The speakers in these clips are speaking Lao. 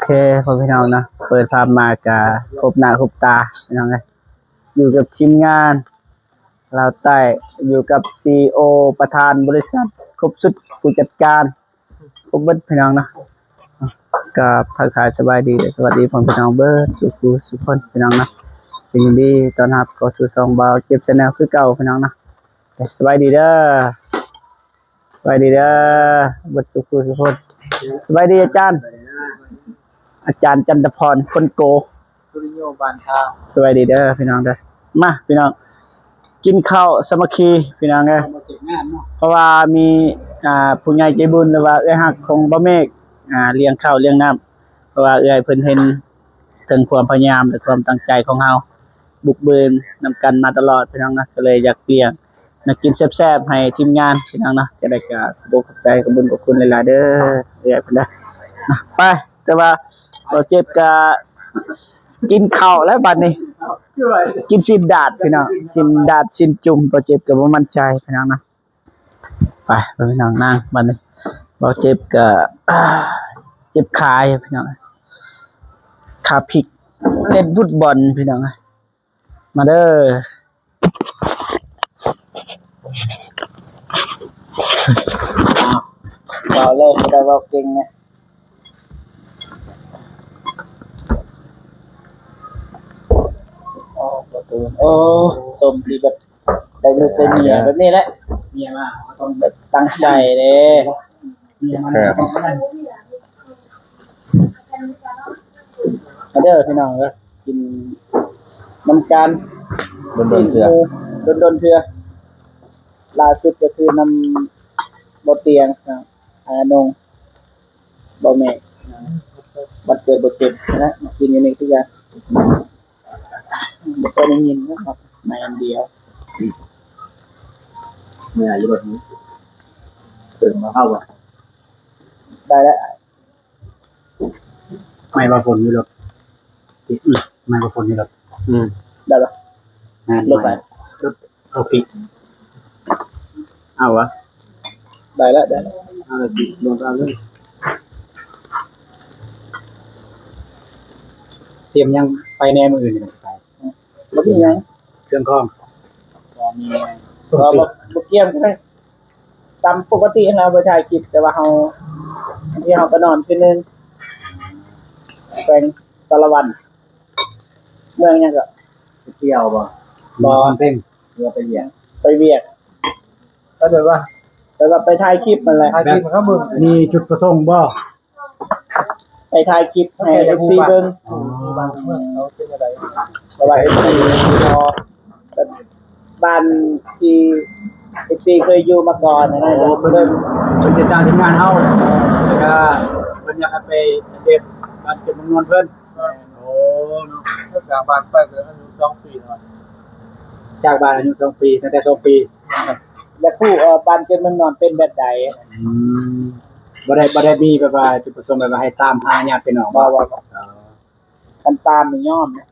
ເຄ ພໍ່ແມ່ພີ່ນ້ອງເນາະ ເປີດພາບມາກະພົບໜ້າພົບຕາພີ່ນ້ອງເອີຍ ຢູ່ກັບທີມງານລາວໃຕ້ ຢູ່ກັບຊີອີໂອ ປະທານບໍລິສັດ ຄົບຊຸດ ຜູ້ຈັດການ ຄົບເບິດພີ່ນ້ອງເນາະ. ກະທັກທາຍສະບາຍດີ ແລະ ສະຫວັດດີພໍ່ແມ່ພີ່ນ້ອງເບິດສູ່ຜູ້ສູ່ຄົນພີ່ນ້ອງເນາະ. ຍິນດີຕ້ອນຮັບເຂົ້າສູ່ຊ່ອງບ່າວເຈັບແຊນແນວຄືເກົ່າພີ່ນ້ອງເນາະ. ສະບາຍດີເດີ ສະບາຍດີເດີ ເບິດສູ່ຜູ້ສູ່ຄົນ. ສະບາຍດີອາຈານ ອາຈານຈັນທະພອນ ຄົນໂກ ສຸລິໂຍບານທາ. ສະບາຍດີເດີພີ່ນ້ອງເດີ. ມາພີ່ນ້ອງ ກິນເຂົ້າສາມັກຄີພີ່ນ້ອງເອີຍ ເພາະວ່າມີ ອ່າ ຜູ້ໃຫຍ່ໃຈບຸນ ຫຼືວ່າເອື້ອຍຮັກຂອງບ່າວເມກ ອ່າ ລ້ຽງເຂົ້າລ້ຽງນ້ຳ ເພາະວ່າເອື້ອຍເພິ່ນເຫັນເຖິງຄວາມພະຍາຍາມ ແລະ ຄວາມຕັ້ງໃຈຂອງເຮົາ ບຸກເບີນນຳກັນມາຕະຫຼອດພີ່ນ້ອງເນາະ ກໍເລີຍຢາກລ້ຽງ ມາກິນແຊບໆໃຫ້ທີມງານພີ່ນ້ອງເນາະ. ຈັ່ງໃດກໍຂອບອົກຂອບໃຈ ຂອບບຸນຂອບຄຸນຫຼາຍໆເດີ ເອື້ອຍເພິ່ນເດີ. ໄປ ແຕ່ວ່າບ່າວເຈັບກໍກິນເຂົ້າແລ້ວບັດນີ້ ກິນຊີ້ນດາດພີ່ນ້ອງ ຊີ້ນດາດຊີ້ນຈຸ່ມ. ບ່າວເຈັບກໍບໍ່ໝັ້ນໃຈພີ່ນ້ອງເນາະ. ໄປ ໄປພີ່ນ້ອງ ນັ່ງບັດນີ້ ບ່າວເຈັບກໍ ເຈັບຂາຢູ່ພີ່ນ້ອງ ຂາພິກ ເຫຼັ້ນຟຸດບອນພີ່ນ້ອງ. ມາເດີ ເວົ້າເລີຍ ບໍ່ໄດ້ເວົ້າເກັ່ງນະ. ໂອ້ ປະຕູ ໂອ້ ສົມທີ່ແບບໄດ້ລູກໄດ້ເມຍແບບນີ້ແຫຼະ ເມຍມາເຮົາກໍຕ້ອງແບບຕັ້ງໃຈເດ້. ມາເດີພີ່ນ້ອງເອີຍ ກິນນຳກັນ ດົນໆເທື່ອ ດົນໆເທື່ອ. ລ່າສຸດກໍຄືນຳບໍ່ຕຽງ ອານົງ ບໍ່ແມ່ນ ວັນເກີດບໍ່ເຈັບນະ ມາກິນຢູ່ນີ້ຄືກັນ. ບໍ່ເຄີຍໄດ້ຍິນນະ ມາອັນດຽວ ເມື່ອຢູ່ລົດນີ້ ເຖິງມາເຂົ້າວ່າ ໄດ້ແລ້ວ ໄມ້ວ່າຝົນຢູ່ລົດ ອືມ ໄມ້ວ່າຝົນຢູ່ລົດ ອືມ ໄດ້ລະ ລົດໄປ ລົດ ເອົາປິດ ເອົາວະ ໄດ້ລະ ໄດ້ລະ ເອົາເລີຍ ລົດເອົາເລີຍ. ຕຽມຫຍັງໄປແດ່ມື້ອື່ນນີ້ ໄປ ບໍ່ມີຫຍັງ ເຄື່ອງຂອງ ບໍ່ມີຫຍັງ ບໍ່ ບໍ່ກຽມກໍໄດ້ ຕາມປົກກະຕິຫັ້ນລະ ໄປຖ່າຍຄລິບ ແຕ່ວ່າເຮົາ ບາງທີເຮົາກໍນອນຄືນໜຶ່ງ ແຂວງສາລະວັນ ເມືອງຫຍັງກໍ ໄປທ່ຽວບໍ່? ບໍ່ ນອນເພງ ຫຼືວ່າໄປວຽກ? ໄປວຽກ ກໍແບບວ່າ ແບບວ່າໄປຖ່າຍຄລິບຫັ້ນແຫຼະ ຖ່າຍຄລິບໃຫ້ເຂົາເບິ່ງ ມີຈຸດປະສົງບໍ່? ໄປຖ່າຍຄລິບໃຫ້ເອັຟຊີເບິ່ງ ເອີ ວ່າເມືອງເຂົາເປັນຈັ່ງໃດ ເພາະວ່າເອັຟຊີກໍ ແບບ ບ້ານທີ່ເອັຟຊີເຄີຍຢູ່ມາກ່ອນຫັ້ນນະ ໂອ້ ເພິ່ນ ເພິ່ນຕິດຕາມທີມງານເຮົາ ແລ້ວກໍເພິ່ນຢາກໃຫ້ໄປເຮັດບ້ານເກີດເມືອງນອນເພິ່ນ. ໂອ້ ເນາະ ຈາກບ້ານໄປກໍອາຍຸສອງປີເນາະ ຈາກບ້ານອາຍຸສອງປີ ຕັ້ງແຕ່ສອງປີ ຢາກຮູ້ ເອີ ບ້ານເກີດເມືອງນອນເປັນແບບໃດ? ອືມ ບໍ່ໄດ້ ບໍ່ໄດ້ມີແບບວ່າຈຸດປະສົງແບບວ່າໃຫ້ຕາມຫາຍາດພີ່ນ້ອງ ບໍ່ ບໍ່ ບໍ່ ເອີ ຄັນຕາມນີ້ຍອມນະ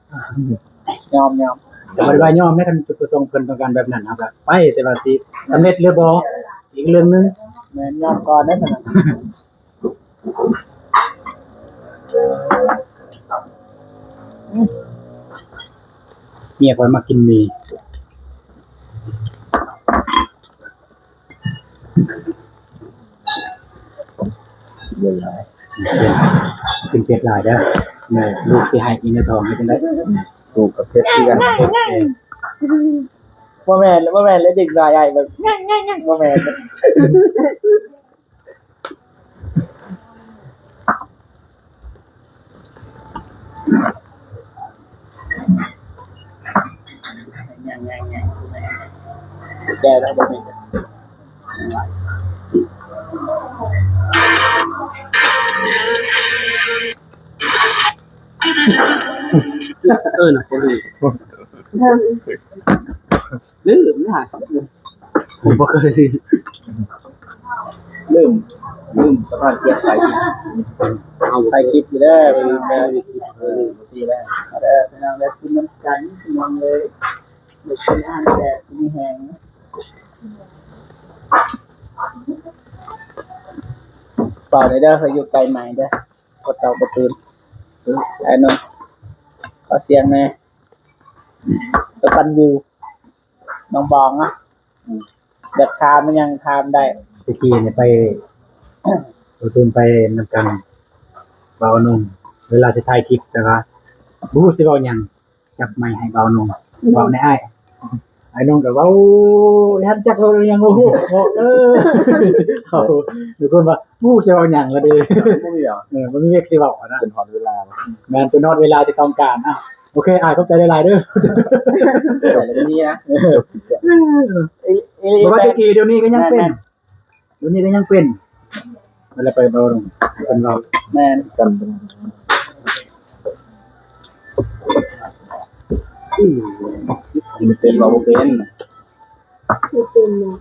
ຍອມ ຍອມ ແຕ່ບໍ່ໄດ້ວ່າຍອມນະ ຄັນຈຸດປະສົງເພິ່ນຕ້ອງການແບບນັ້ນ ເຮົາກໍໄປ ແຕ່ວ່າຊິສຳເລັດຫຼືບໍ່ ອີກເລື່ອງໜຶ່ງ ແມ່ນ ຍອມກ່ອນເດ້ ເມຍຂ້ອຍມັກກິນໝີ່ ເຜັດຫຼາຍ ກິນເຜັດຫຼາຍເດີ ແມ່ ລູກຊິໃຫ້ກິນໃນທ້ອງເຮັດຈັ່ງໃດ? ລູກກໍເຜັດຄືກັນ ບໍ່ແມ່ນ ບໍ່ແມ່ນ ແລ້ວເດັກນ້ອຍອ້າຍແບບ ບໍ່ແມ່ນ. ແກ່ແລ້ວບໍ່ເປັນ ເອີນະ ບໍ່ຮູ້ ລືມນະ ບໍ່ເຄີຍ ລືມ ລືມສະພາບກຽມໄປ ເອົາ ຖ່າຍຄລິບຢູ່ເດີ ເອີ ເອີ ດີແລ້ວ ມາເດີພີ່ນ້ອງເດີ ກິນນຳກັນພີ່ນ້ອງເອີຍ ໄດ້ກິນອາຫານແຊບ ມີແຮງ ເຝົ້າໄດ້ເດີ ຂ້ອຍຢູ່ໃກ້ໄມ້ເດີ ບໍ່ເຕົາບໍ່ຕື່ນ. ໄອ້ໜຸ່ມ ຂໍສຽງແດ່ ກະຕັນຢູ່ ນ້ອງບອງນະ ຢາກຖາມອີ່ຫຍັງຖາມໄດ້. ແຕ່ກີ້ນີ້ໄປ ເອີ ຕື່ມໄປນຳກັນ ບ່າວໜຸ່ມ ເວລາຊິຖ່າຍຄລິບ ແຕ່ວ່າບໍ່ຮູ້ຊິເວົ້າຫຍັງ ຈັບໄມໃຫ້ບ່າວໜຸ່ມ ເວົ້າແດ່ອ້າຍ. ອ້າຍໜຸ່ມກໍເວົ້າ ຍັງຈັກເວົ້າຫຍັງບໍ່ຮູ້ ເອີ ເຂົາທຸກຄົນວ່າ ບໍ່ຮູ້ຊິເວົ້າຫຍັງລະເດ ບໍ່ມີຫຍັງ ເອີ ບໍ່ມີວຽກຊິເວົ້ານະ ເປັນຮອດເວລາ ແມ່ນ ເປັນຮອດເວລາທີ່ຕ້ອງການ. ເອົ້າ ໂອເຄ ອ້າຍ ຂອບໃຈຫຼາຍໆເດີ ເອີ ບໍ່ວ່າແຕ່ກີ້ ດຽວນີ້ກໍຍັງເປັນ ແມ່ນໆ ດຽວນີ້ກໍຍັງເປັນ ເວລາໄປເວົ້າເພິ່ນເວົ້າ ແມ່ນ ກັນ ກິນເປັນ ເວົ້າບໍ່ເປັນ ບໍ່ເປັນເນາະ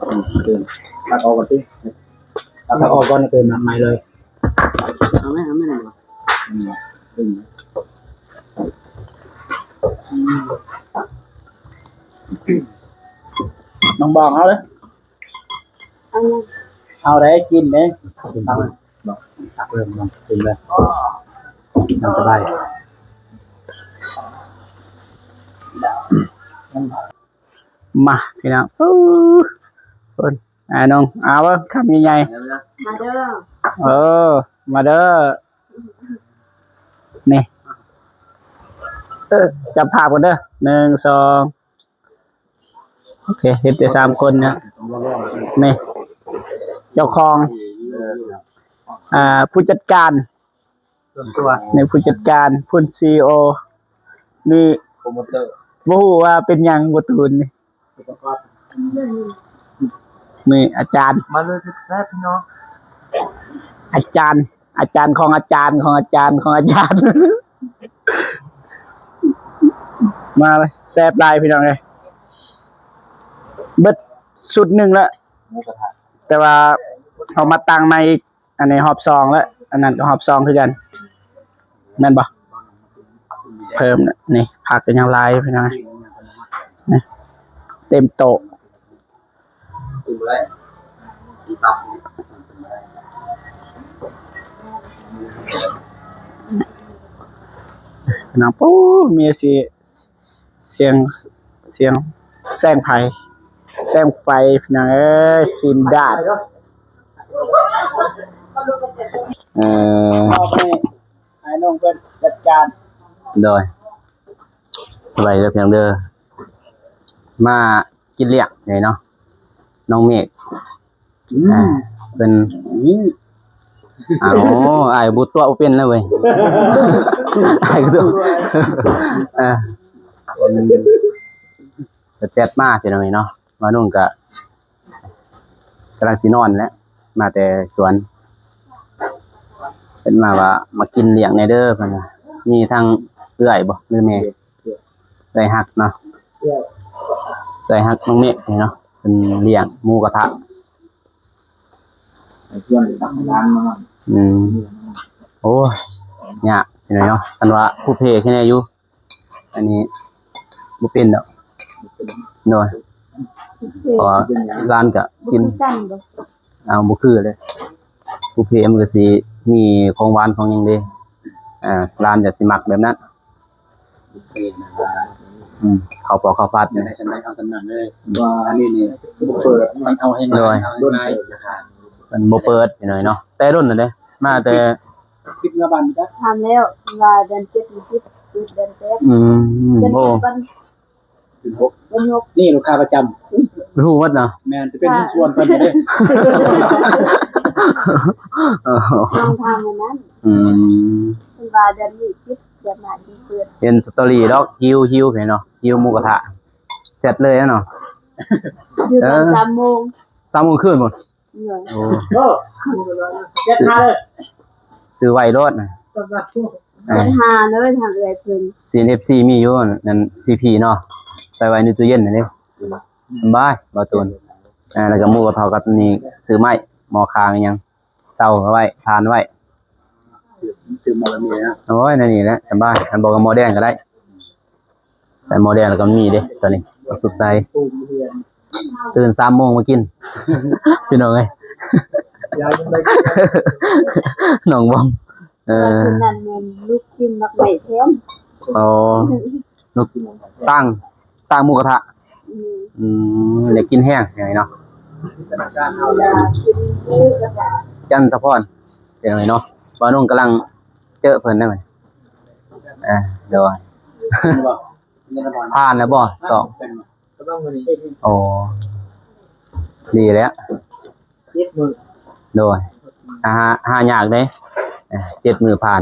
ອືມ ອືມ ຕັກອອກກ່ອນຕິ ຕັກອອກກ່ອນ ເຕີມນ້ຳໃໝ່ເລີຍ ເອົາໄວ້ ເອົາໄວ້ ອືມ ອືມ ອືມ ນ້ອງບອງເອົາເດີ ເອົາຫຍັງ? ເອົາໄດ້ກິນເດ້ ກິນ ຕັກເລີຍ ເອົາເລີຍ ກິນເລີຍ ຕາມສະບາຍ ມາພີ່ນ້ອງ ເອີ ເພິ່ນ ອ່າ ນ້ອງ ເອົາເບິ່ງ ຄຳໃຫຍ່ໆ ມາເດີ ເອີ ມາເດີ ນີ້ ເອີ ຈັບພາບກ່ອນເດີ ໜຶ່ງ ສອງ ໂອເຄ ເຮັດແຕ່ສາມຄົນນະ ນີ້ ເຈົ້າຂອງ ອ່າ ຜູ້ຈັດການ ສ່ວນຕົວ ນີ້ ຜູ້ຈັດການ ຜູ້ ຊີອີໂອ ນີ້ ໂປຣໂມເຕີ ບໍ່ຮູ້ວ່າເປັນຫຍັງ ບໍ່ຕູນນີ້ ອຸປະກອນ ນີ້ອາຈານ ມາເລີຍແຊບໆ ພີ່ນ້ອງ ອາຈານ ອາຈານຂອງອາຈານຂອງອາຈານຂອງອາຈານ ມາເລີຍ ແຊບຫຼາຍພີ່ນ້ອງເອີຍ ເບິດຊຸດໜຶ່ງລະ ໝູກະທະ ແຕ່ວ່າເຮົາມາຕັ້ງໃໝ່ອີກ ອັນນີ້ຮອບສອງແລ້ວ ອັນນັ້ນກໍຮອບສອງຄືກັນ ແມ່ນບໍ່? ເພີ່ມ ນີ້ຜັກກໍຍັງຫຼາຍພີ່ນ້ອງ ນີ້ເຕັມໂຕະ ນ້ອງ ໂອ້ ມີຊິ ສຽງ ສຽງ ແສງໄຟ ແສງໄຟ ພີ່ນ້ອງເອີຍ ຊິນດາດ ເອີ ມອບໃຫ້ອ້າຍນ້ອງເພິ່ນຈັດການ ໂດຍ ສະບາຍດີເດີ ພີ່ນ້ອງເດີ ມາກິນລ້ຽງນີ້ເນາະ ນ້ອງເມກ ອືມ ອ່າ ເພິ່ນ ອືມ ເອົາ ອ້າຍບໍ່ຕົວະບໍ່ເປັນແລ້ວເວີຍ ອ້າຍຕົວະ ເອີ ເພິ່ນແຊັດມາພີ່ນ້ອງເອີຍເນາະ ມານຸ່ງກະກຳລັງຊິນອນແຫຼະ ມາແຕ່ສວນ ເພິ່ນມາວ່າ ມາກິນລ້ຽງແດ່ເດີ ເພິ່ນວ່າ ມີທາງເອື້ອຍບໍ່ ຫຼືແມ່? ເອື້ອຍຮັກເນາະ ເອື້ອຍຮັກນ້ອງເມກນີ້ເນາະ ເພິ່ນລ້ຽງໝູກະທະ ອືມ ໂອ້ຍ ຍາກເນາະ ຄັນວ່າຜູ້ເພແຄ່ແນ່ຢູ່ ອັນນີ້ບໍ່ເປັນດອກ ໂດຍ ເພ ເພ ເພາະວ່າຮ້ານກະກິນ ບໍ່ຄືກັນບໍ່? ອ້າວ ບໍ່ຄືເລີຍ ຜູ້ເພມັນກະຊິມີຂອງຫວານຂອງຫຍັງເດ້ ອ່າ ຮ້ານກະຊິມັກແບບນັ້ນ ອືມ ເຂົ້າປອກເຂົ້າພັດ ຢາກໄດ້ສ່ຳໃດເອົາສ່ຳນັ້ນເລີຍ ວ່າອັນນີ້ນີ້ບໍ່ເປີດ ມັນເອົາແຮງຫຼາຍ ໂດຍ ເອົາແຮງຫຼາຍ ເພິ່ນບໍ່ເປີດພີ່ນ້ອງເນາະ ແຕ່ດົນແລ້ວເດ້ ມາແຕ່ ປິດເມືອບ້ານຈັກ ຖາມແລ້ວວ່າເດືອນເຈັດນີ້ປິດ ປິດເດືອນແປດ ອືມ ເດືອນ ໂອ້ ເຈັດວັນ ເດືອນຫົກ ເດືອນຫົກ ນີ້ລູກຄ້າປະຈຳ ຮູ້ໝົດເນາະ ແມ່ນ ຈະເປັນຫຸ້ນສ່ວນເພິ່ນເດ້ ລອງຖາມອັນນັ້ນ ອືມ ເພິ່ນວ່າເດືອນນີ້ປິດ ເດືອນໜ້າຊິເປີດ ເຫັນສະຕໍຣີດອກ ຫິວ ຫິວເຫັນເນາະ ຫິວໝູກະທະ ແຊັດເລີຍເນາະ ຢູ່ຕອນ ເອີ ສາມໂມງ ສາມໂມງຄືນພຸ້ນ ໂອ້ ເອີ ຊື້ໄວ້ໂລດນະ ເຈັດຫ້າເລີຍ ທາງເອື້ອຍເພິ່ນ ຊີນເອັຟຊີ ມີຢູ່ນັ້ນ ຊີພີ ເນາະ ໃສ່ໄວ້ໃນຕູ້ເຢັນຫັ້ນເດ້ ສະບາຍ ບ່າວຕູນ ອ່າ ແລ້ວກໍໝູ່ເຂົາກໍນີ້ ຊື້ໄມ້ ໝໍ້ຄາງອີ່ຫຍັງ ເຕົາເອົາໄວ້ ຖ່ານໄວ້ ຊື້ໝໍ້ແບບນີ້ນະ ໂອ້ຍ ແນວນີ້ແຫຼະສະບາຍ ຄັນບໍ່ກໍໝໍ້ແດງກໍໄດ້ ໃສ່ໝໍ້ແດງແລ້ວກໍມີເດ້ ຕອນນີ້ກໍສຸກໃສ່ ຕື່ນສາມໂມງມາກິນ ພີ່ນ້ອງເອີຍ ນ້ອງບອງ ເອີ ແຕ່ວ່າຄືນນັ້ນແມ່ນລູກກິນໝາກໄມ້ແທນ. ອໍ ລູກຕ່າງ ຕ່າງໝູກະທະ. ອືມ ອືມ ຢາກກິນແຮງຫຍັງນີ້ເນາະ. ຈັນທະພອນ ເປັນຫຍັງນີ້ເນາະ ບ່າວນົງກຳລັງເຈີເພິ່ນໄດ້ໄໝ? ອ່າ ໂດຍ ຜ່ານແລ້ວບໍ່? ສອງ ກຳລັງມື້ນີ້. ໂອ້ ດີແລ້ວ ເຈັດມື້. ໂດຍ ຫາ ຫາຍາກເດ້ ເຈັດມື້ຜ່ານ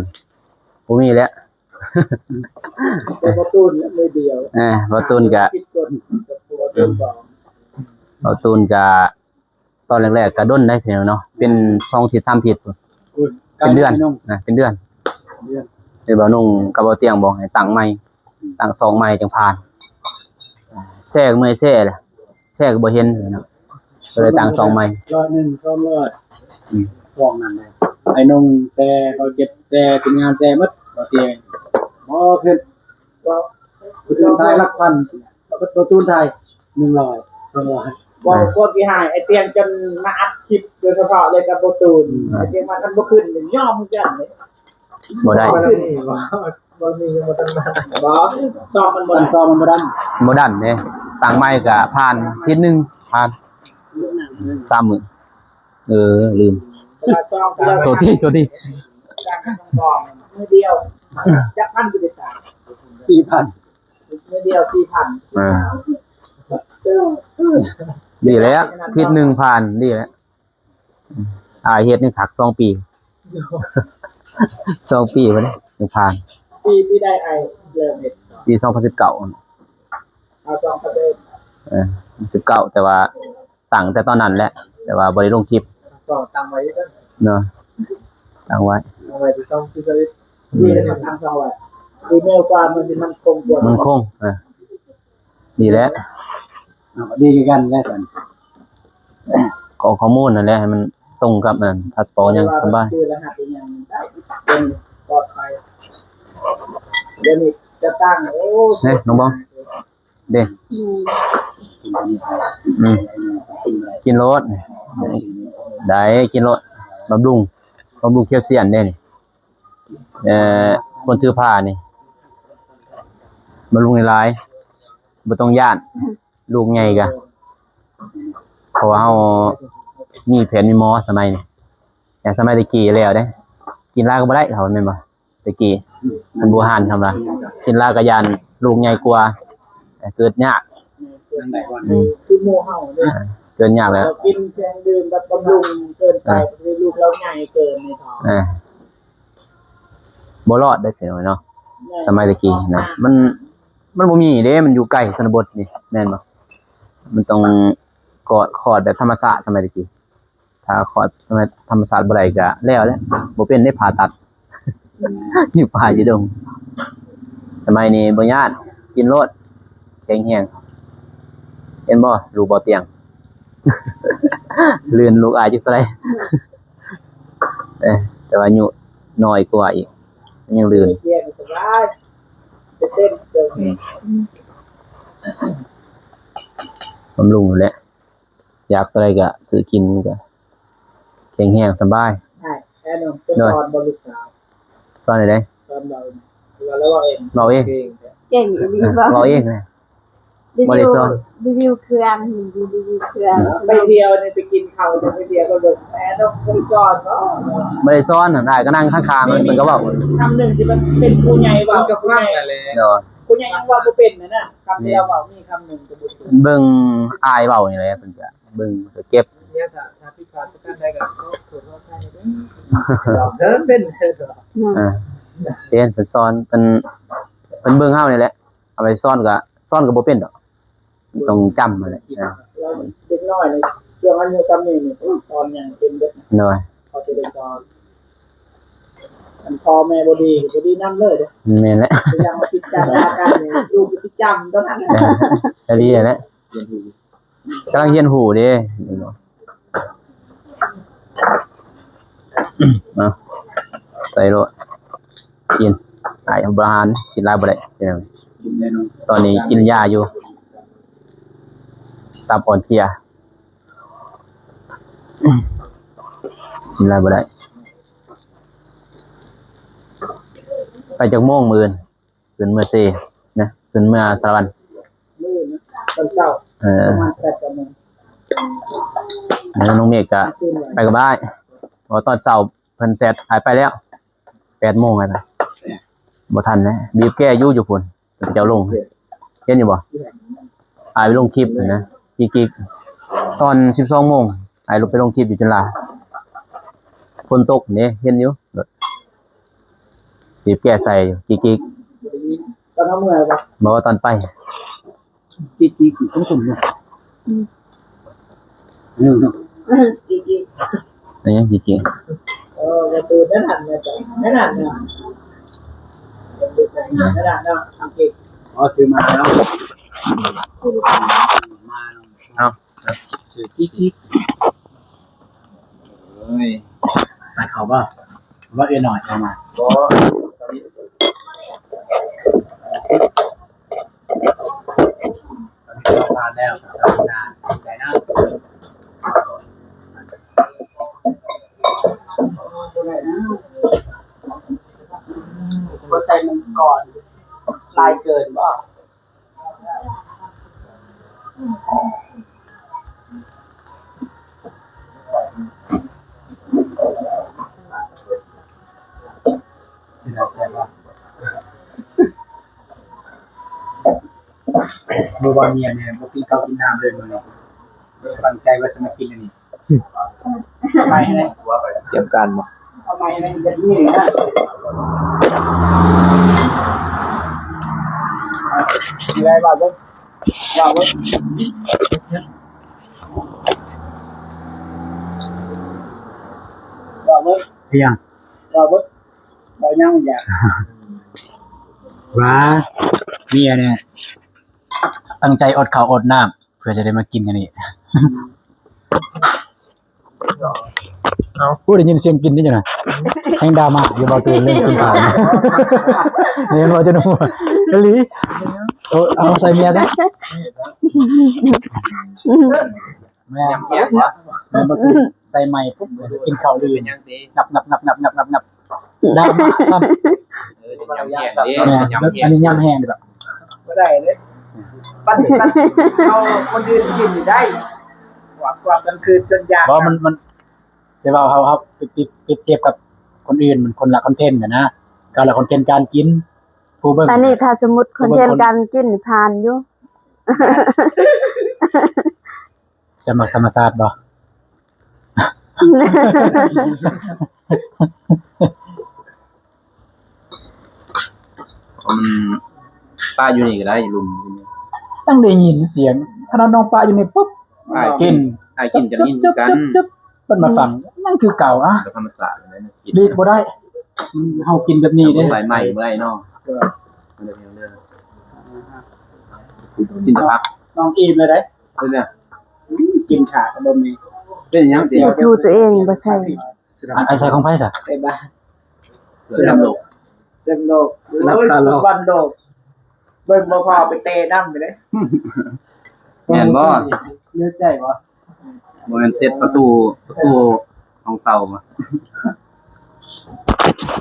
ບໍ່ມີແລ້ວ. ແຕ່ບໍ່ຕູນມື້ດຽວ ເອີ ບໍ່ຕູນກະ ຜິດກົດກັບຕົວເຈົ້າຂອງ ບໍ່ຕູນກະ ຕອນແລກໆກະດົນໄດ໋ພີ່ນ້ອງເນາະ ເປັນສອງທິດສາມທິດ ເປັນເດືອນນະ ເປັນເດືອນ ເດືອນ ແຕ່ບ່າວນົງກັບບ່າວຕຽງບອກໃຫ້ຕັ້ງໃໝ່ ອືມ ຕັ້ງຊ່ອງໃໝ່ຈັ່ງຜ່ານ ແຊກເມື່ອຍແຊແຫຼະ ແຊກບໍ່ເຫັນເນາະ ກໍເລີຍຕັ້ງຊ່ອງໃໝ່ ຮ້ອຍໜຶ່ງ ສອງຮ້ອຍ ອືມ ຊ່ອງນັ້ນແຫຼະ ອ້າຍນົງແຕ່ ເບົາເຈັດແຕ່ ທີມງານແຕ່ໝົດ ບໍ່ເຕີຍງ ບໍ່ຂຶ້ນ ເວົ້າ ຜູ້ອື່ນຖ່າຍຫຼັກພັນ ປະຕູນໄທ ໜຶ່ງຮ້ອຍ ສອງຮ້ອຍ ເວົ້າຄວາມຂີ້ຮ້າຍ ໄອ້ຕຽງຈົນມາອັດຄລິບໂດຍສະເພາະເລີຍກັບບໍ່ຕູນ ອືມ ໄອ້ຕຽງວ່າຄັນບໍ່ຂຶ້ນນີ້ຍອມຄືກັນເດ້ ບໍ່ໄດ້ ບໍ່ໄດ້ ບໍ່ມີ ບໍ່ທັນມາ ບໍ່ ຊອງມັນບໍ່ດັນ ຊອງມັນບໍ່ດັນ ບໍ່ດັນເດ້ ຕັ້ງໃໝ່ກະຜ່ານ ທິດໜຶ່ງຜ່ານ ສາມມື້ ເອີ ລືມ ແຕ່ວ່າຊອງ ໂທດທີ ໂທດທີ ມື້ດຽວ ຈັກພັນບໍ່ໄດ້ຕາຍ ສີ່ພັນ ມື້ດຽວສີ່ພັນ ອ່າ ດີແລ້ວ ທິດໜຶ່ງຜ່ານ ດີແລ້ວ ອ້າຍເຮັດນີ້ຄັກ ສອງປີ ສອງປີພຸ້ນ ຍັງຜ່ານ ປີ ປີໃດອ້າຍເລີ່ມເຮັດ? ປີສອງພັນສິບເກົ້າ ເອົາ ສອງພັນສິບເກົ້າ ເອີ ສິບເກົ້າ ແຕ່ວ່າ ຕັ້ງແຕ່ຕອນນັ້ນແຫຼະ ແຕ່ວ່າບໍ່ໄດ້ລົງຄລິບ ກໍຕັ້ງໄວ້ຢູ່ເດີເນາະ ຕັ້ງໄວ້ ຕັ້ງໄວ້ທີ່ຊ່ອງທີ່ທະວິດ ອືມ ທີ່ໄດ້ມາຕັ້ງຊ່ອງໄວ້ ອີເມວກວ່າມັນຊິໝັ້ນຄົງກວ່າ ໝັ້ນຄົງ ເອີ ນີ້ແຫຼະ ເອົາ ກໍດີຄືກັນແຫຼະ ກໍຂໍ້ມູນນັ້ນແຫຼະ ໃຫ້ມັນຕົງກັບອັນພາສປອດຫຍັງສະບາຍ ຊື່ລະຫັດອີຫຍັງໄດ້ ເປັນປອດໄພ ດຽວນີ້ຈະຕັ້ງ ໂອ້ ເດ້ ນ້ອງບອງ. ເດ້ ອືມ ອືມ ກິນໂລດ ໄດ້ ກິນໂລດ ບຳລຸງ ບຳລຸງແຄວຊຽມເດ້ນີ້ ເອີ ຄົນຖືພານີ້ ບຳລຸງຫຼາຍໆ ບໍ່ຕ້ອງຢ້ານ ລູກໃຫຍ່ກະ ເພາະວ່າເຮົາມີແພດມີໝໍສະໄໝນີ້ ຢ່າງສະໄໝແຕ່ກີ້ແລ້ວເດ້ ກິນຫຼາຍກໍບໍ່ໄດ້ ເຂົາແມ່ນບໍ່? ແຕ່ກີ້ ມັນບູຮານທຳລາ ກິນຫຼາຍກໍຢ້ານລູກໃຫຍ່ກວ່າ ເກີດຍາກ ອືມ ຄືໝູ່ເຮົາເດ້ ເກີດຍາກແລ້ວ ກິນເຄື່ອງດື່ມແບບບຳລຸງເກີນໄປ ອ່າ ຄືລູກລາວໃຫຍ່ເກີນໃນທ້ອງ ອ່າ ບໍ່ລອດເດ້ພີ່ນ້ອງເນາະ ສະໄໝແຕ່ກີ້ນະ ມັນ ມັນບໍ່ມີເດ້ ມັນຢູ່ໄກຊົນນະບົດນີ້ ແມ່ນບໍ່? ມັນຕ້ອງກອດ ຄອດແບບທຳມະຊາດ ສະໄໝແຕ່ກີ້. ຖ້າຄອດທຳມະຊາດບໍ່ໄດ້ກະແລ້ວແຫຼະ ບໍ່ເປັນເດ້ຜ່າຕັດ ອືມ ຢູ່ປ່າຢູ່ດົງ ສະໄໝນີ້ບໍ່ຍາກ ກິນໂລດ ແຂງແຮງ ເຫັນບໍ່ ລູກບໍ່ຕຽງ ລື່ນລູກອ້າຍຈັກເທົ່າໃດ ເອີ ແຕ່ວ່າອາຍຸນ້ອຍກວ່າອີກ ຍັງລື່ນ ອືມ ບຳລຸງແຫຼະ. ຢາກຕົວໃດກະຊື້ກິນ ມັນກະແຂງແຮງສະບາຍ. ອ້າຍ ແອນ ເປັນ ໂດຍ ສອນບໍ່ລູກສາວ? ສອນໃດ? ສອນເວົ້າ ເວົ້າເອງ ເວົ້າເອງ ເກັ່ງອີ່ຫຼີ ອ່າ ເວົ້າເອງນະ ບໍ່ໄດ້ສອນ ຣີວິວເຄື່ອງ ຣີວິວເຄື່ອງ ໄປທ່ຽວນີ້ ໄປກິນເຂົ້າ ໄປທ່ຽວກໍເບິ່ງ ແອນ ເພິ່ນສອນບໍ່? ບໍ່ໄດ້ສອນ ອ້າຍກໍນັ່ງຂ້າງໆ ເພິ່ນກໍເວົ້າ ຄຳໜຶ່ງທີ່ມັນເປັນຜູ້ໃຫຍ່ເວົ້າກັບຜູ້ໃຫຍ່ ໂດຍ ຜູ້ໃຫຍ່ຍັງເວົ້າບໍ່ເປັນນະ ຄຳທີ່ລາວເວົ້າມີຄຳໜຶ່ງກໍບໍ່ຖືກ ເບິ່ງອ້າຍເວົ້ານີ້ແຫຼະ ເພິ່ນກະ ເບິ່ງ ເກັບ ເນຍ ຖ້າ ຖ້າຜິດພາດປະການໃດກໍຂໍໂທດຂໍອະໄພເດີ ເດີນເປັນເດີ ອ່າ ເຫັນເພິ່ນສອນ ເພິ່ນ ເພິ່ນເບິ່ງເຮົານີ້ແຫຼະ ເອົາໄປສອນກໍ ສອນກໍບໍ່ເປັນດອກ ຕ້ອງຈຳຫັ້ນແຫຼະ ອ່າ ເດັກນ້ອຍນີ້ ຊ່ວງອາຍຸຊ່ຳນີ້ນີ້ ສອນຫຍັງເປັນເບິດ ໂດຍ ເຂົາຈະໄດ້ສອນ ຄັນພໍ່ແມ່ບໍ່ດີກໍບໍ່ດີນຳເລີຍເດ້ ແມ່ນແຫຼະ ຄືຢ່າງວ່າຕິດຈຳອາການນີ້ ລູກຕິດຈຳຕອນນັ້ນ ເອີ ອີ່ຫຼີຫັ້ນແຫຼະ. ກຳລັງຮຽນຮູ້ເດ້ ເອົາ ໃສ່ໂລດ ກິນ ອ້າຍບໍ່ອາຫານ ກິນຫຼາຍບໍ່ໄດ້ ພີ່ນ້ອງ ຕອນນີ້ກິນຢາຢູ່ ຕັບອ່ອນເພຍ ກິນຫຼາຍບໍ່ໄດ້. ໄປຈັກໂມງມື້ອື່ນ? ຂຶ້ນເມືອເຊນະ ຂຶ້ນເມືອສາລະວັນ ມື້ອື່ນນະ ຕອນເຊົ້າ ເອີ ປະມານແປດ ເກົ້າໂມງ. ແລ້ວນ້ອງເມກກະໄປກັບອ້າຍ ເພາະຕອນເຊົ້າເພິ່ນແຊັດ ອ້າຍໄປແລ້ວ ແປດໂມງແລ້ວນະ ບໍ່ທັນນະ. ບີບແກຢູ່ ຢູ່ພຸ້ນ ເຂົາເຈົ້າລົງ ເຫັນຢູ່ບໍ່? ອ້າຍໄປລົງຄລິບຫັ້ນນະ ກິກໆ ຕອນສິບສອງໂມງ ອ້າຍລົງໄປລົງຄລິບຢູ່ຈຸລາ ຝົນຕົກເດ້ ເຫັນຢູ່ ບີບແກໃສ່ຢູ່ ກິກໆ. ຕອນເຮົາເມື່ອຍບໍ່? ບໍ່ ຕອນໄປ ຈີ້ໆ ຄົນໆ ເນາະ. ອືມ ເອີ ຈີ້ໆ ອັນຫຍັງຈີ້ໆ? ເອີ ປະຕູນັ້ນນະ ນັ້ນນະ ນັ້ນນະ ຈີ້ໆ. ອໍ ຊື້ມາແລ້ວ ເອົາ ຊື້ຈີ້ໆ. ເອີຍ ໃສ່ເຂົ້າບໍ່? ບໍ່ ເອີ ໜ້ອຍເອົາມາ ບໍ່ ຕອນນີ້ ຕອນນີ້ກໍຜ່ານແລ້ວ ສາມໜ້າ ຂອບໃຈນະ. ບໍ່ໃສ່ມັນກ່ອນ ຫຼາຍເກີນບໍ່? ເມື່ອວານນີ້ແມ່ບໍ່ກິນເຂົ້າກິນນ້ຳເລີຍມື້ນີ້ ຕັ້ງໃຈວ່າຊິມາກິນອັນນີ້. ເອົາໃໝ່ໃຫ້ແດ່ ຕຽມການບໍ່? ເອົາໃໝ່ໃຫ້ແດ່ ແບບນີ້ນະ ມີໄດ້ບໍ່ເບິ່ງ ວ່າເບິ່ງ ວ່າເບິ່ງ ອີຫຍັງ? ວ່າເບິ່ງ ວ່າຫຍັງຢາກ ວ່າເມຍນີ້ຕັ້ງໃຈອົດເຂົ້າອົດນ້ຳ ເພື່ອຈະໄດ້ມາກິນອັນນີ້. ເອົາ ໂອ້ ໄດ້ຍິນສຽງກິນນີ້ຈັ່ງນະ ແຮງດຣາມາຢູ່ ບໍ່ຕື່ນເລື່ອງກິນເຂົ້າ ເຫັນບໍ່ ຈະໜູ ອີ່ຫຼີ. ໂອ້ ເອົາໃສ່ເມຍຊະ ແມ່ນ ແມ່ນບໍ່ ໃສ່ໃໝ່ປຸບ ກິນເຂົ້າອື່ນ ງັບໆໆໆໆ ດຣາມາຊ້ຳ ເອີ ຍຳແຮງເດ້ ແມ່ນ ຍຳແຮງ ອັນນີ້ຍຳແຮງເດ້ ແບບ ບໍ່ໄດ້ເດ້ ປັນ ປັນ ເອົາຄົນອື່ນກິນນີ້ໄດ້ ກວາດ ກວາດກາງຄືນຈົນຢາກ ບໍ່ ມັນ ມັນ ຊິວ່າເຮົາ ເຮົາໄປປຽບ ປຽບທຽບກັບຄົນອື່ນ ມັນຄົນລະຄອນເທັນຫັ້ນນະ ການລະຄອນເທັນການກິນ ຜູ້ເບິ່ງ ອັນນີ້ຖ້າສົມມຸດຄອນເທັນການກິນນີ້ຜ່ານຢູ່ ຈະມັກທຳມະຊາດບໍ່? ອືມ ປະຢູ່ນີ້ກໍໄດ້ ລຸ່ມ ຕັ້ງໄດ້ຍິນສຽງ ຂະໜາດນ້ອງປະຢູ່ນີ້ປຸບ ອ້າຍກິນ ອ້າຍກິນກໍໄດ້ຍິນຄືກັນ ເພິ່ນມາຟັງ ຍັງຄືເກົ່າ ອະ ກໍທຳມະຊາດແຫຼະ ກິນ ຫຼີກບໍ່ໄດ້ ເຮົາກິນແບບນີ້ເດ້ ໃສ່ໃໝ່ບໍ່ໄດ້ເນາະ ກິນແຕ່ຜັກ ນ້ອງອີ່ມແລ້ວເດ້ ເປັນຫຍັງ? ອືມ ກິນຂາກໍບໍ່ມີ ເປັນຫຍັງຕິ? ຢູ່ໂຕເອງບໍ່ໃສ່ ອັນ ອັນໃສ່ຂອງໃຜຊະ? ໄປບ້ານ ແຊມໂລກ ແຊມໂລກ ລັບຕາຫຼອກ ບານໂລກ ເບິ່ງບໍ່ພໍໄປເຕະນຳໄປເດ້ ແມ່ນບໍ່? ເຫຼືອໃຈບໍ່? ບໍ່ແມ່ນເຕັດປະຕູ ປະຕູຫ້ອງເຊົ່າບໍ່?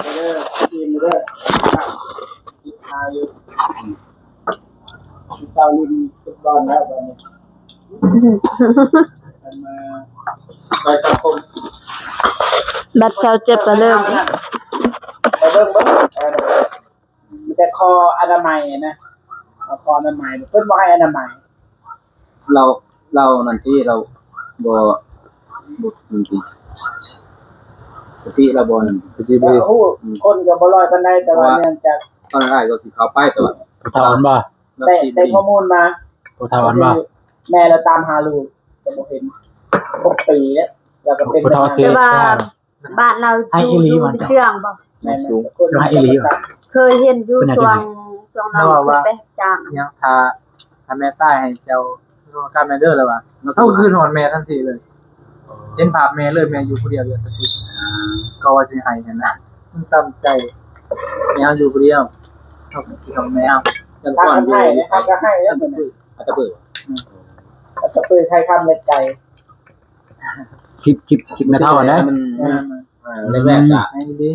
ເດີ ອີ່ມເດີ ຫາຢູ່ ເຊົາຫຼິ້ນຟຸດບອນແລ້ວບັດນີ້ ໄປສັງຄົມ ບັດຊາວເຈັດກໍເລີ່ມ ໄປເບິ່ງເບິ່ງ ມີແຕ່ຂໍອະນາໄມນະ ເອົາຂໍອະນາໄມ ເພິ່ນບໍ່ໃຫ້ອະນາໄມ ລາວ ລາວນັ້ນຕິ ລາວບໍ່ ບໍ່ນັ້ນຕິ ສະຕິລາວບໍ່ນັ້ນ ສະຕິບໍ່ດີ ອືມ ຄົນກໍບໍ່ຮ້ອຍປານໃດ ແຕ່ວ່າເນື່ອງຈາກ ຕອນນັ້ນອ້າຍກໍຊິເຂົ້າໄປ ແຕ່ວ່າ ຜູ້ເຖົ້າຫັ້ນບໍ່ ໄດ້ ໄດ້ຂໍ້ມູນມາ ຜູ້ເຖົ້າຫັ້ນບໍ່ ແມ່ລາວຕາມຫາລູກກໍບໍ່ເຫັນ ຫົກປີແລ້ວ ລາວກໍເປັນ ຜູ້ເຖົ້າ ແຕ່ວ່າ ບ້ານລາວຢູ່ ຢູ່ເຈື່ອງບໍ່? ແມ່ນໆ ໃຫ້ອີ່ຫຼີວ່າ ເຄີຍເຫັນຢູ່ ຊ່ວງ ຊ່ວງນ້ອງຂຶ້ນໄປຮັບຈ້າງ ຍັງຖ້າ ຖ້າແມ່ຕາຍໃຫ້ເຈົ້າໂທຫາແມ່ເດີ ລະວ່າ ເຮົາຄືນຮອດແມ່ທັນທີເລີຍ ເຫັນພາບແມ່ເລີຍ ແມ່ຢູ່ຜູ້ດຽວຢູ່ສະຕິ ກໍວ່າຊິໃຫ້ຫັ້ນນະ ມັນຕາມໃຈ ແມ່ເຮົາຢູ່ຜູ້ດຽວ ເຮົາກໍຄິດຮອດແມ່ເຮົາ ຍັງກ່ອນຢູ່ ເຮົາກໍໃຫ້ແລ້ວ ອັດຕະປື ອັດຕະປືໄທຄຳໃນໃຈ. ຄລິບ ຄລິບ ຄລິບແມ່ເຖົ້າຫັ້ນແຫຼະ ມັນ ມັນ ອ່າ ແລກໆ ກະ ໃຫ້ດີ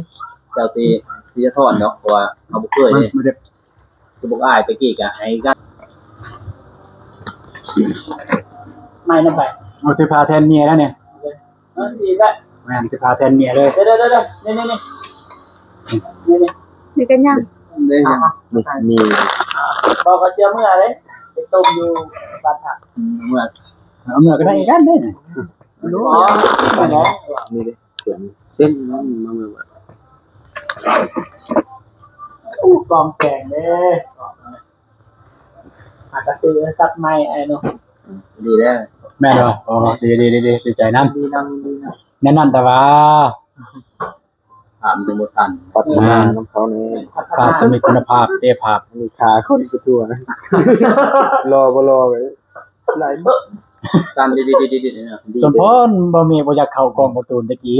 ເຈົ້າຊິ ທີ່ສະທ້ອນດອກ ເພາະວ່າເຮົາບໍ່ເຄີຍເດ້. ຄືພວກອ້າຍແຕ່ກີ້ກະໃຫ້ກັນ ໃໝ່ນຳໄປ ເອົາ ຖືພາແທນເມຍແລ້ວນີ້. ເອີ ອີກແລ້ວ ແມ່ນ ຖືພາແທນເມຍເລີຍ. ເດີໆໆ ນີ້ໆໆ ນີ້ໆ ມີກັນຍັງ? ເດ້ ມີ ບອກວ່າຊິເມືອເດ້ ໄປຕົ້ມຢູ່ບ້ານພັກ. ເມືອ ເອົາເມືອກໍໄດ້ຄືກັນເດ້ນີ້. ໂອ້ຍ ນີ້ເດ້ ເສັ້ນ ເສັ້ນນັ້ນມາເມືອ ອູ້ ກອງແກງເດ້. ຫາກະຊື້ສັບໃໝ່ ອ້າຍເນາະ. ດີແລ້ວ ແມ່ນບໍ່? ອໍ ດີໆໆ ດີໃຈນຳ ດີນຳ ດີນຳ. ແນວນັ້ນແຕ່ວ່າ ຖາມຈັ່ງບໍ່ທັນ ພັດທະນານຳເຂົາແດ່. ພາບຕ້ອງມີຄຸນນະພາບເດ້ ພາບ ອັນນີ້ຂາຄົນໄປທົ່ວ ຫຼໍ່ບໍ່ຫຼໍ່ ໄຫຼເບິດ. ສັ່ນດີໆໆໆ ເນາະ. ສົມພອນບໍ່ມີ ບໍ່ຢາກເຂົ້າກ້ອງກາຕູນແຕ່ກີ້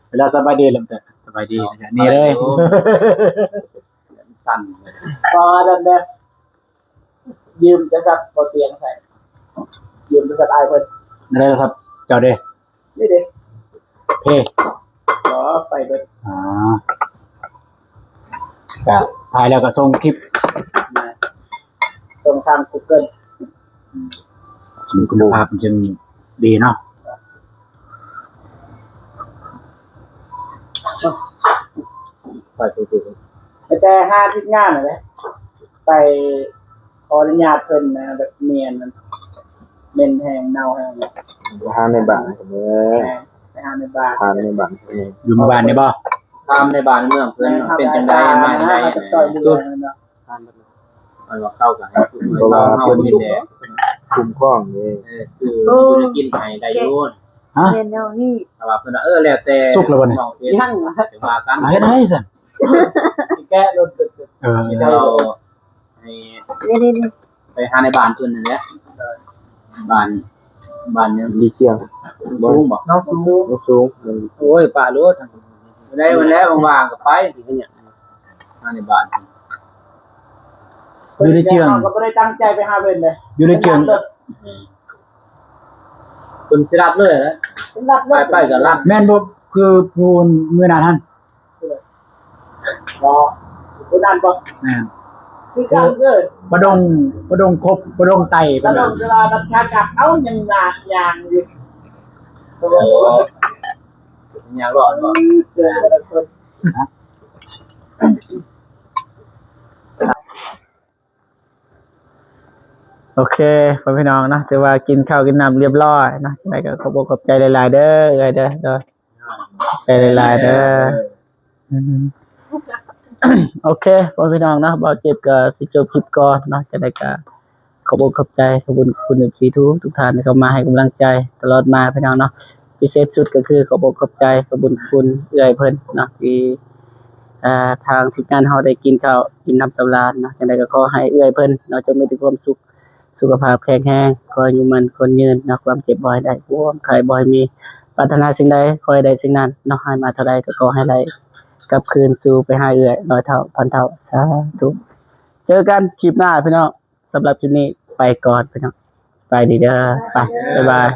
ເວລາສະບາຍດີແລ້ວ ສະບາຍດີ ນີ້ເລີຍ. ສັ່ນ ພໍນັ້ນແຫຼະ ຢືມໂທລະສັບບໍ່ຕຽງໃຊ້ ຢືມໂທລະສັບອ້າຍເພິ່ນ. ໂທລະສັບເຈົ້າເດ້? ນີ້ເດ້ ເພ ບໍ່ໄປເບິດ. ອ່າ ກະຖ່າຍແລ້ວກະສົ່ງຄລິບ ສົ່ງທາງກູເກີນ ອືມ ມັນຄຸນນະພາບມັນຈຶ່ງດີເນາະ. ໄປ ໄປ ໄປ ໄປແຕ່ຫາທິດງານຫັ້ນແຫຼະ ໄປຂໍອະນຸຍາດເພິ່ນນະ ແບບເໝັນ ເໝັນແຮງ ເນົ່າແຮງ. ໄປຫາໃນບ້ານເດີ ໄປຫາໃນບ້ານ ຖາມໃນບ້ານເພິ່ນ ຢູ່ໃນບ້ານນີ້ບໍ່? ຖາມໃນບ້ານເມືອງເພິ່ນ ເປັນຈັ່ງໃດ ມາຈັ່ງໃດ ເຮົາຈະຊ່ອຍເຫຼືອນະ. ເພິ່ນວ່າເຂົາກໍໃຫ້ ເພາະວ່າເຮົາ ເຮົາ ເພິ່ນຄຸ້ມຄອງເດ້ ເອີ ຊື້ຢູ່ໄດ້ກິນໃຫ້ໄດ້ຢູ່. ຮະ? ແມ່ນແນວນີ້ ແຕ່ວ່າເພິ່ນວ່າ ເອີ ແລ້ວແຕ່ ສຸກແລ້ວບໍ່ນີ້? ນ້ອງເອງ ຈັ່ງວ່າກັນ. ເຮັດໃຫ້ຊັ້ນ ແກະລົດ. ເອີ ໃຫ້ ນີ້ໆໆ ໄປຫາໃນບ້ານເພິ່ນນັ້ນແຫຼະ. ບ້ານ ບ້ານຫຍັງ? ລີຈຽງ ສູງບໍ່? ໜອງສູງ ໜອງສູງ. ໂອ້ຍ ປະໂລດ ມື້ໃດ ມື້ໃດວ່າງໆກໍໄປ. ຫາໃນບ້ານ ຢູ່ໃນເຈືອງ ເຮົາກໍບໍ່ໄດ້ຕັ້ງໃຈໄປຫາເພິ່ນເດ້ ຢູ່ໃນເຈືອງ ເພິ່ນຊິລັດເລີຍນະ ເພິ່ນລັດເລີຍ ໄປໆກໍລັດ. ແມ່ນບໍ່? ຄືຜູ້ມື້ນັ້ນຫັ້ນ ບໍ່ ຜູ້ນັ້ນບໍ່? ແມ່ນ ຄືກັນເດີ ປະດົງ ປະດົງຄົບ ປະດົງໄຕ ປະດົງ ແຕ່ວ່າບັດຂາກັບ ເອົ້າ ຍັງນາ ຍ່າງຢູ່. ໂອ້ ຍ່າງລອດບໍ່? ເອີ ແຕ່ລະຄົນ ໂອເຄ ພໍ່ແມ່ພີ່ນ້ອງເນາະ ຖືວ່າກິນເຂົ້າກິນນ້ຳລຽບລ້ອຍເນາະ. ຈັ່ງໃດກໍຂອບອົກຂອບໃຈຫຼາຍໆເດີ ເອື້ອຍເດີ ໂດຍ ຂອບໃຈຫຼາຍໆເດີ. ອືມ ໂອເຄ ພໍ່ແມ່ພີ່ນ້ອງເນາະ ບ່າວເຈັບກໍຊິຈົບຄລິບກ່ອນເນາະ. ຈັ່ງໃດກໍ ຂອບອົກຂອບໃຈ ຂອບຄຸນ ຂອບຄຸນ ເອັຟຊີ ທຸກໆທ່ານທີ່ເຂົ້າມາໃຫ້ກຳລັງໃຈຕະຫຼອດມາ ພີ່ນ້ອງເນາະ. ພິເສດສຸດກໍຄືຂອບອົກຂອບໃຈ ຂອບຄຸນເອື້ອຍເພິ່ນເນາະ ທີ່ ອ່າ ທາງທີມງານເຮົາໄດ້ກິນເຂົ້າ ອີ່ມໜຳສຳລານເນາະ. ຈັ່ງໃດກໍຂໍໃຫ້ເອື້ອຍເພິ່ນເນາະ ຈົ່ງມີແຕ່ຄວາມສຸກ ສຸຂະພາບແຂງແຮງ ຂໍໃຫ້ອາຍຸໝັ້ນຂວັນຍືນເນາະ. ຄວາມເຈັບບໍ່ໃຫ້ໄດ້ ຄວາມໄຂ້ບໍ່ໃຫ້ມີ ປາດຖະໜາສິ່ງໃດຂໍໃຫ້ໄດ້ສິ່ງນັ້ນເນາະ. ໃຫ້ມາເທົ່າໃດກໍຂໍໃຫ້ໄດ້ກັບຄືນສູ່ ໄປຫາເອື້ອຍຮ້ອຍເທົ່າພັນເທົ່າ ສາທຸ. ເຈີກັນຄລິບໜ້າ ພີ່ນ້ອງ. ສຳລັບຄລິບນີ້ໄປກ່ອນພີ່ນ້ອງ ໄປດີເດີ ໄປ ບາຍບາຍ.